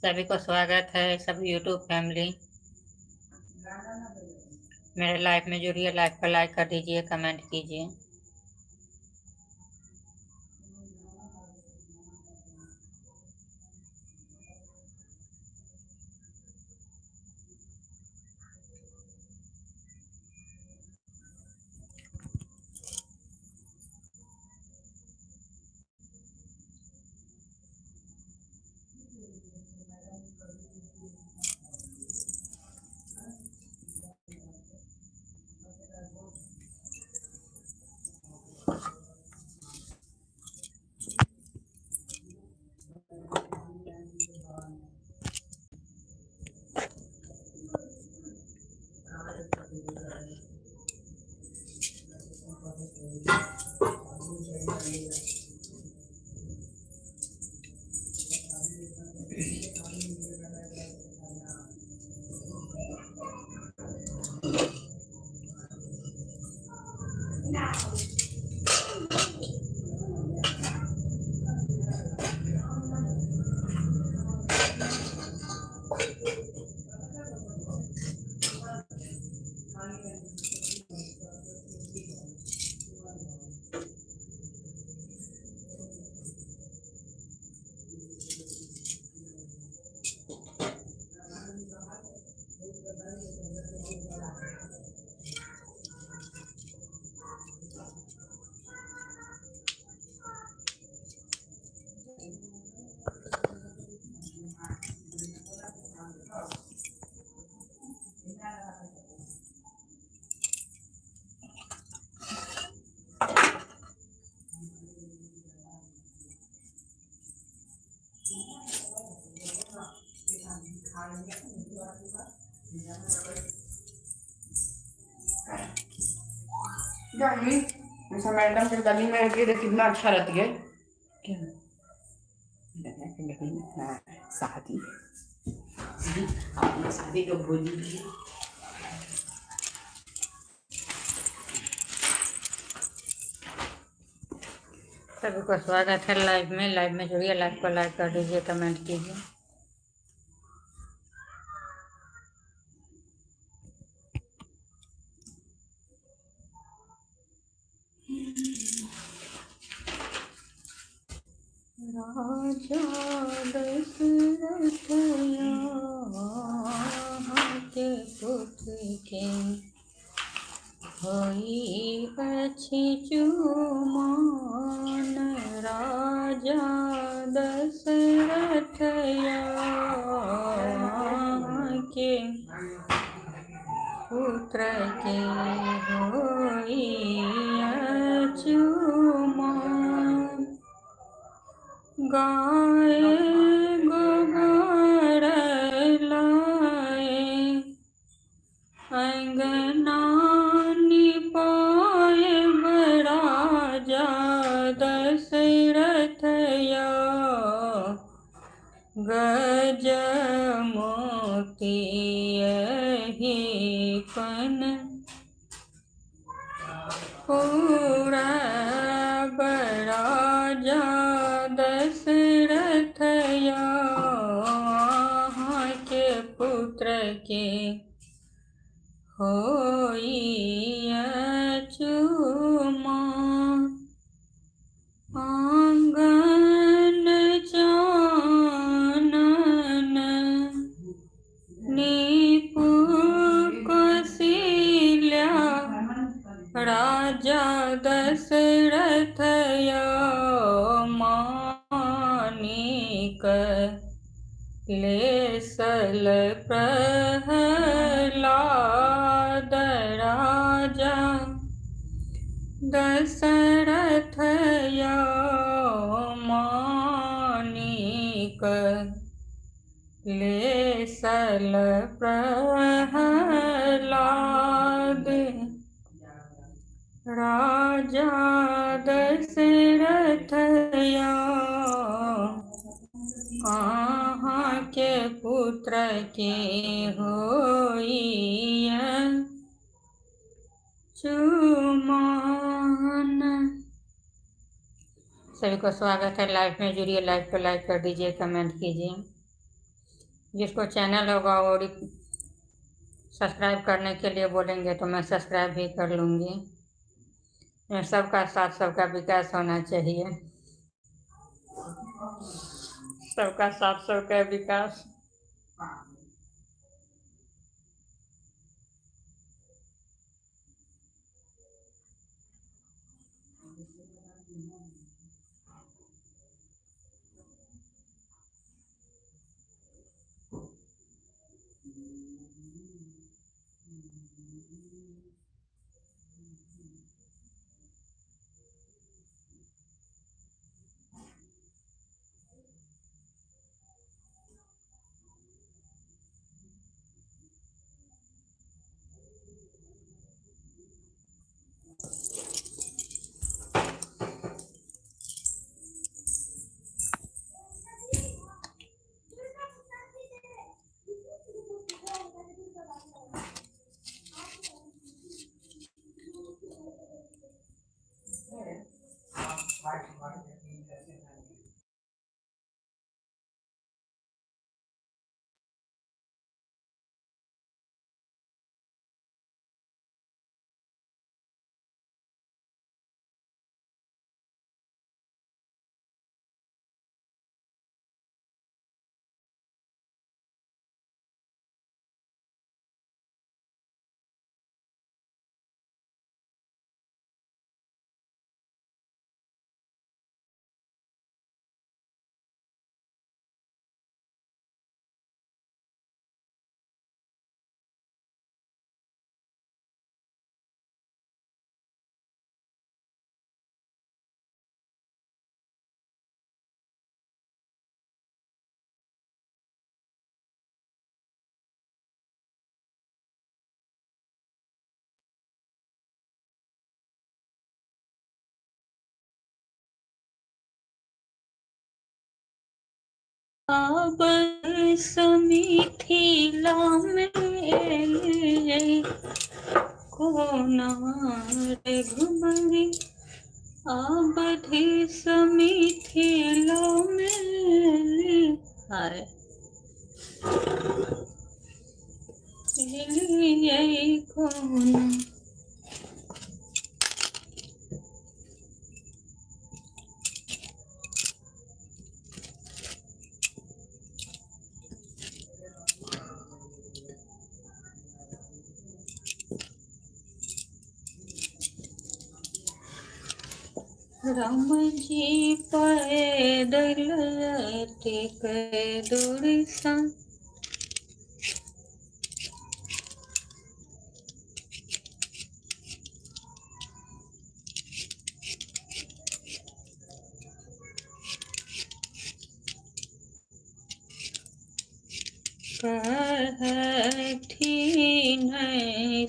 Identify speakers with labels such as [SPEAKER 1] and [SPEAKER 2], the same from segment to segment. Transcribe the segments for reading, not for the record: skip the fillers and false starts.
[SPEAKER 1] सभी को स्वागत है, सब यूट्यूब फैमिली मेरे लाइफ में जुड़िए, लाइफ को लाइक कर दीजिए, कमेंट कीजिए।
[SPEAKER 2] मैडम के गली में रहती है, कितना अच्छा रहती है। क्या गली में शादी, अपना शादी को भूल।
[SPEAKER 1] सभी को स्वागत है लाइव में। लाइव में जुड़िए, लाइव को लाइक कर दीजिए, कमेंट कीजिए। राजा दशरथ के पुत्र के होई अछि चुमान, राजा दशरथ के पुत्र के होई चुमान। गाय गोबर लाए अंगना निपाए, राजा दशरथ गज मोती कन पूरा, राजा दशरथ के पुत्र के होई चुमान। आंगन चानन नीपु कौशल्या, राजा दशरथ मानिक लेसल प्रहलाद, राजा दशरथ मानिक लेसल प्रहलाद, राजा दशरथ अहाँ के पुत्र के होई चुमान। सभी को स्वागत है लाइव में जुड़िए, लाइव को लाइक कर दीजिए, कमेंट कीजिए। जिसको चैनल होगा और सब्सक्राइब करने के लिए बोलेंगे तो मैं सब्सक्राइब भी कर लूँगी। सबका साथ सबका विकास होना चाहिए, सबका साथ सबका विकास। अब समिथिला में कोना रघुबरी, अवधि समिथिला में हाय कोना। राम जी पैदल अतिक दूर सा, कहथिन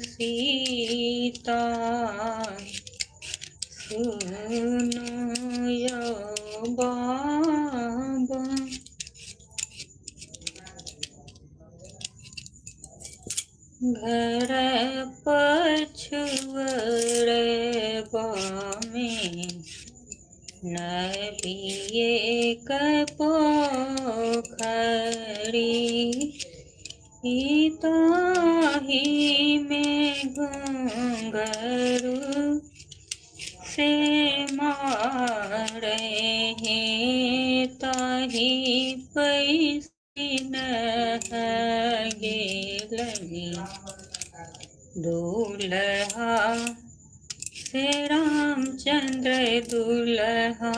[SPEAKER 1] सीता सुनो यो बाबा। घर पछुअर में नदिए पोखरी, ताही में घुंघरू से मारे हैं, ताही पैसी न गेलनी दूल्हा से रामचंद्र दूल्हा।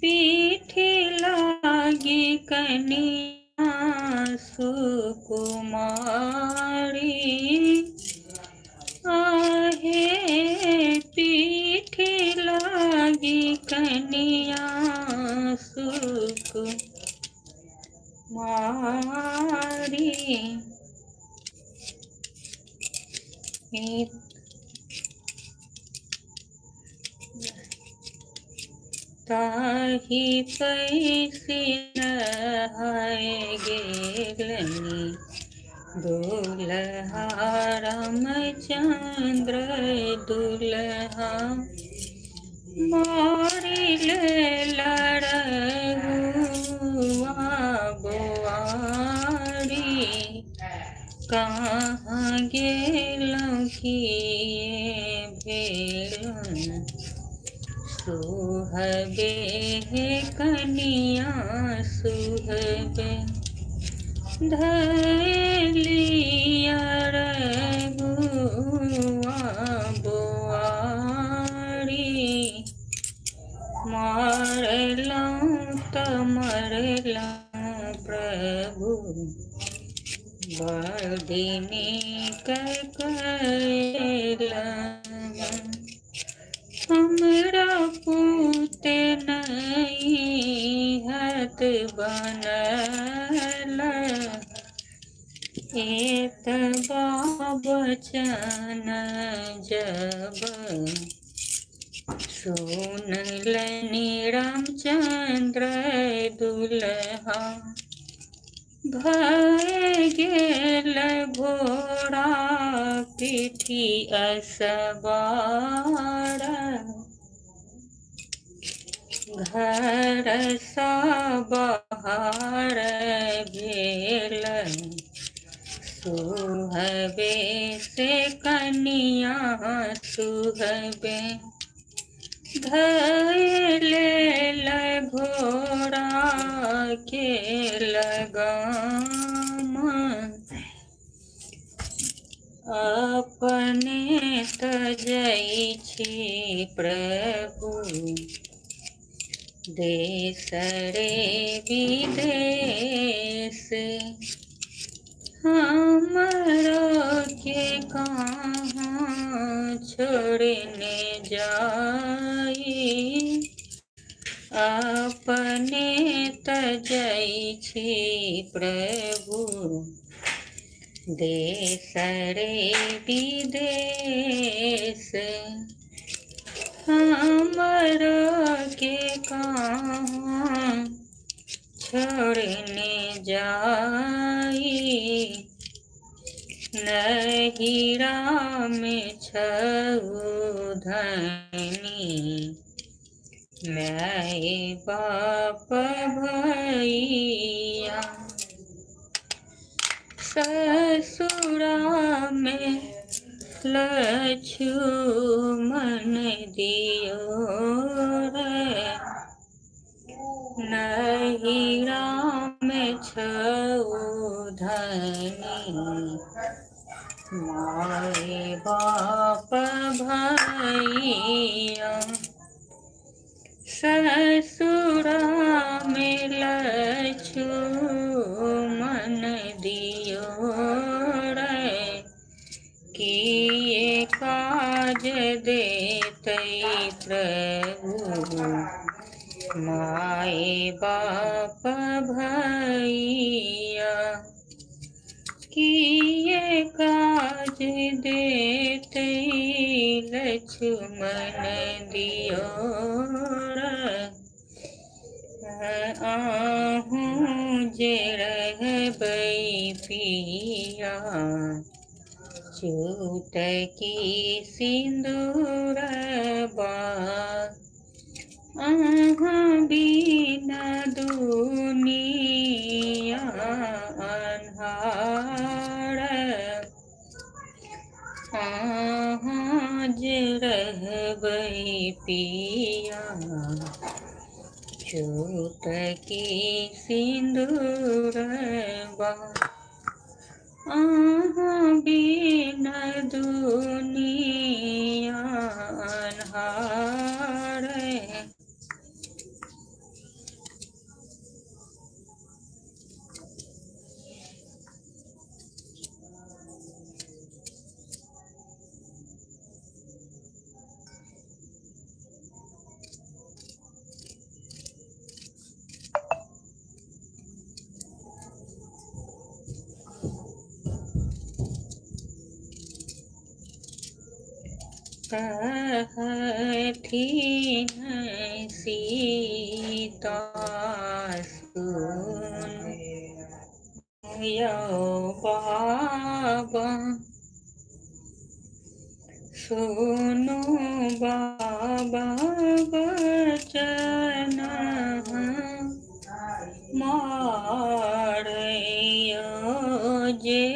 [SPEAKER 1] पीठी लागी कनिया सुकुमारी, आहे पीठी लागी कनिया सुकुमारी। ताही पैसी नहाय गेलनी दूल्हा रामचंद्र दूल्हा। मारिल लड़हुआ बोआरी, कहाँ गेलहुँ किए भेलहुँ। सुहबे हे कनिया सुहबे, धैलिया रघुआ बोआरी। मारलहुँ तऽ मरलहुँ प्रभु, बड़ नीक कयलहुँ। हमरा पूत नहि हत बनल, एतबा बचन जब सुनलनि रामचन्द्र दुल्हा। भए गेल घोड़ा पीठी असवार, घरसँ बाहर भेल। सुहबे से कनिया सुहबे, धैले घोड़ा के लगाम। अपने तजै छी प्रभु, देश रे विदेश। हमरो के कहाँ छोड़ने जाई, अपने तजै छी प्रभु, देश रे विदेश। हमरो के कहाँ छोड़ने जाई। नहिरा में छऊ धनी, my बाप भैया। ससुरा में लक्ष्मण दियो रे, नहिरा में छऊ धनी, my बाप भैया। ससुरा में लक्ष्मण दियो रे, किए काज देतै प्रभु, my बाप भैया। किए काज देतै लक्ष्मण दियो रे, अहूँ जे रहबै पिया, चुटकी सिन्दूरबा। अहाँ बिना दुनिया अन्हार, अहाँ जे रहबै पिया, चुटकी सिन्दूरबा। अहाँ बिना दुनिया अन्हार। कहथिन सीता सुन यौ बाबा, सुनु बाबा बचन मारयो जे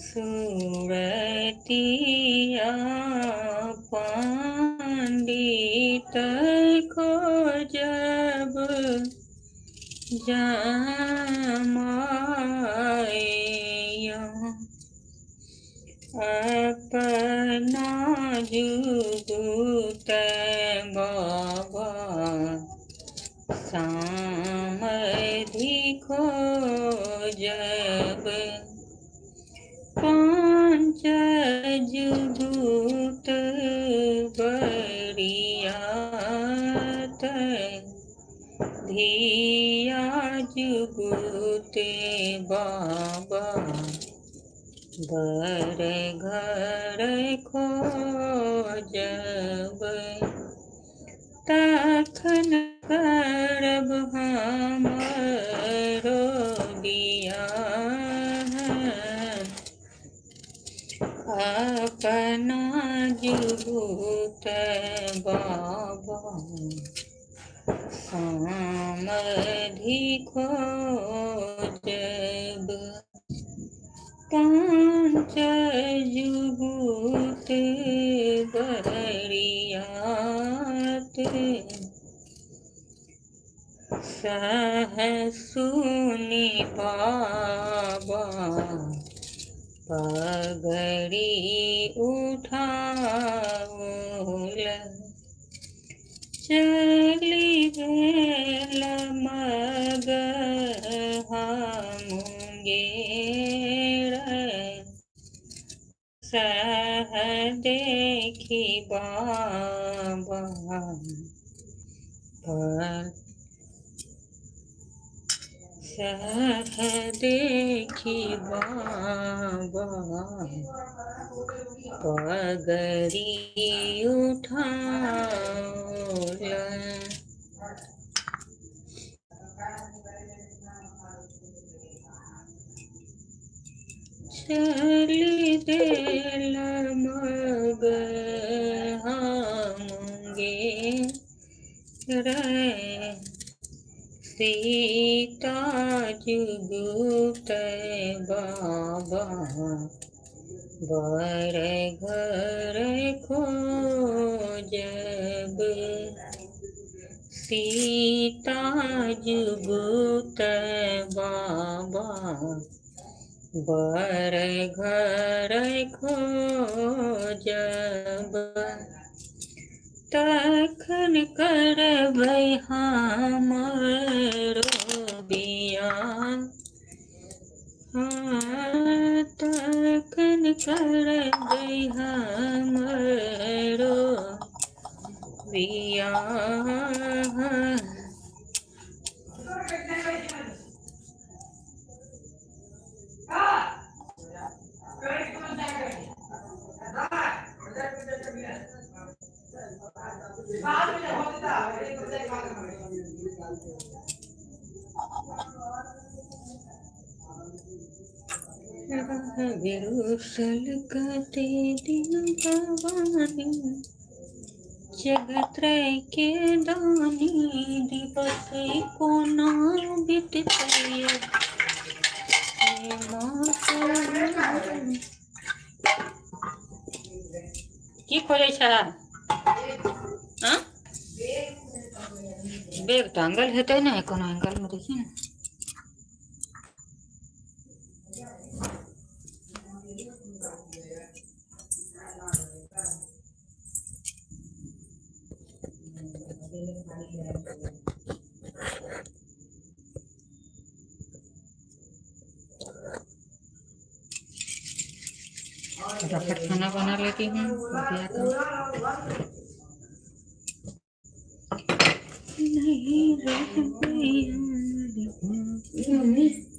[SPEAKER 1] सुरतिया पंडित खोजब जमाया, अपना जुगुत बाबा सामधि खोजब। पाँच जुगुत बरियात धिया जुगुत बाबा बर घर खोजब। तखन करब हमरो बियाह, अपना जुगुत बाबा सामधि खोजब। पाँच जुगुत बरियात सह सुनि बाबा पगड़ी उठाओल। चली भेल मग मुंगेर सह देखी बाबा पर सह देखी बाबा पगड़ी उठाओल। चली देल मग मुंगेर सीता जुगुत बाबा बर घर खोजब। सीता जुगुत बाबा बर घर खोजब। तखन करबै हमरो बियाह, तखन करबै हमरो बियाह। बिरुसल कते दिन भवानी जगत के दानी, दिवस कोना बिततै हे माता। की खोजै छ? हाँ, बैग टांगल हेतै ने कोनो एंगल में, देखी ने। फटाफट खाना बना लेती हूँ। नहीं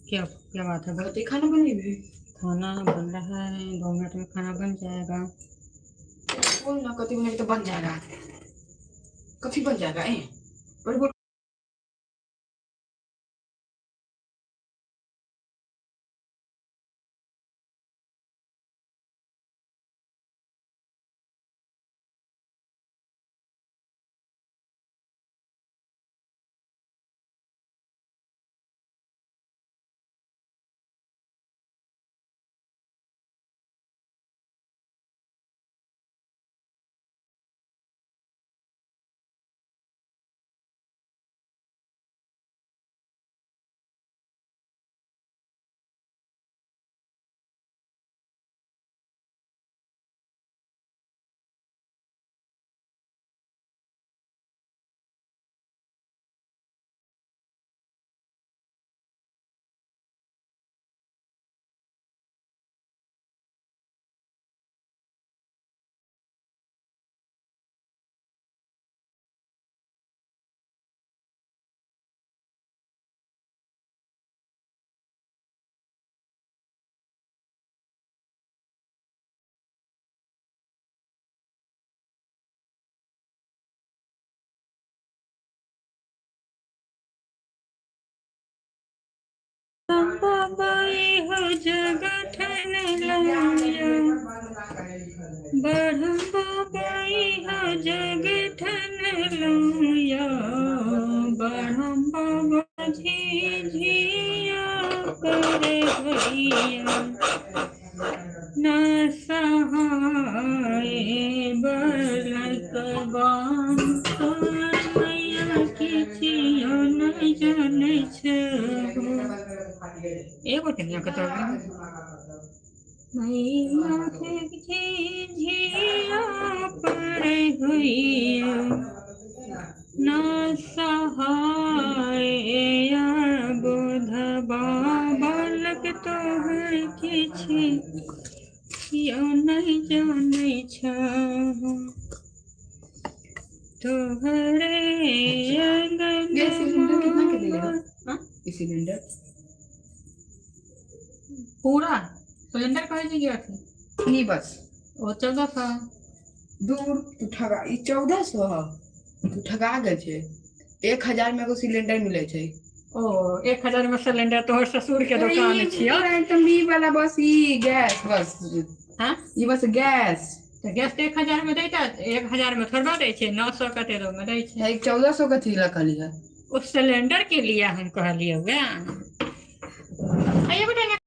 [SPEAKER 1] क्या क्या बात है?
[SPEAKER 2] बहुत खाना बनेगी।
[SPEAKER 1] खाना बन रहा है, 2 मिनट में खाना बन जाएगा।
[SPEAKER 2] बोल ना, कथी बनेगी तो बन जाएगा, कथी बन जाएगा? ए बोल।
[SPEAKER 1] बाबा हो जगठन लैया, ब्रह्म बाबा हो जगठन लैया, ब्रह्म बाबा झिझिया करे भैया, न सहाय बलक बाम मैया किछियो नहि जानै छै। एगो टेनिया कतऽ मैया के झिझिया पर होइया, न सहाय बोधबा बालक तोहर किछु यो नहि जानै छ तोहरे
[SPEAKER 2] गैस सिलेंडर कितना के दिले हो?
[SPEAKER 1] हाँ?
[SPEAKER 2] ई सिलेंडर
[SPEAKER 1] पूरा सिलेंडर कहै छै कि अथी?
[SPEAKER 2] ई बस।
[SPEAKER 1] ओ 1400।
[SPEAKER 2] दूर, तू ठगा, ई 1400 ह, तू ठगा गेल छै। 1000 में एगो सिलेंडर मिलै छै।
[SPEAKER 1] ओ 1000 में सिलेंडर तोहर ससुर के दुकान छियौ।
[SPEAKER 2] एकदम ई वाला बस, ई गैस बस।
[SPEAKER 1] हाँ?
[SPEAKER 2] ई बस गैस।
[SPEAKER 1] तऽ गैस तऽ 1000 में दैता, 1000 में थोड़बा दै छै, 900 कते दो में दै छै।
[SPEAKER 2] 1400 कथी ला कहली है?
[SPEAKER 1] ओ सिलेंडर के लिए हम कहलियै वएह। आ एगो टेनिया।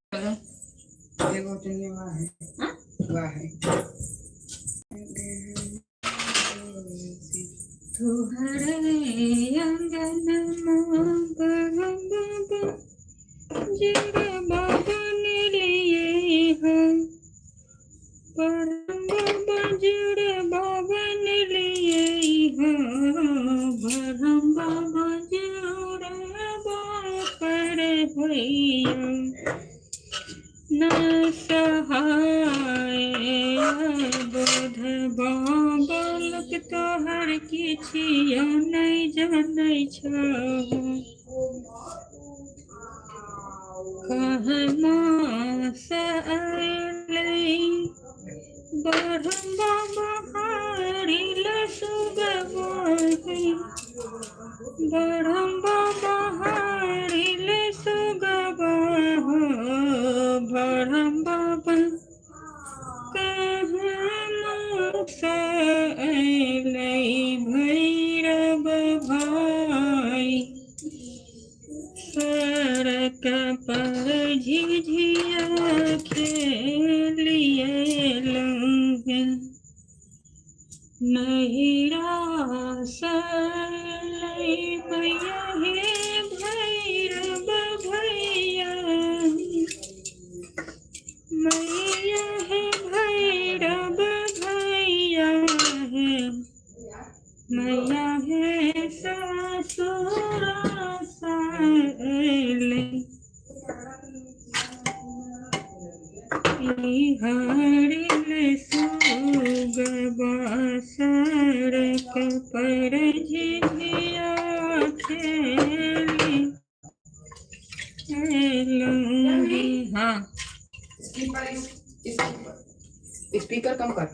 [SPEAKER 2] एगो टेनिया वहाँ है।
[SPEAKER 1] हाँ?
[SPEAKER 2] वहाँ है।
[SPEAKER 1] तोहरे अंगनमा बाबा जरा बाबन लिए हो, परम बाबा जरा बाबन लिए हो, परम बाबा जरा पर होइया, न सहाय बोध बालक तोहर किछियो नहि जानै छौ। कहमा से अयलै ब्रह्म बाबा हारिल सुगवाही, ब्रह्म बाबा हारिल सुगवाह, ब्रह्म बाबा कहमा से अयलै भैरव भाई, सड़क पर झिझिया खेलिए लंगे, नहिरा सलै मैया हे भैरव भैया, मैया हे भैरव भैया हे, मैया हे ससुर सैले, हरिल सुगबा सड़क पर झिझिया खेली लूंगी। हाँ।
[SPEAKER 2] स्पीकर स्पीकर कम कर।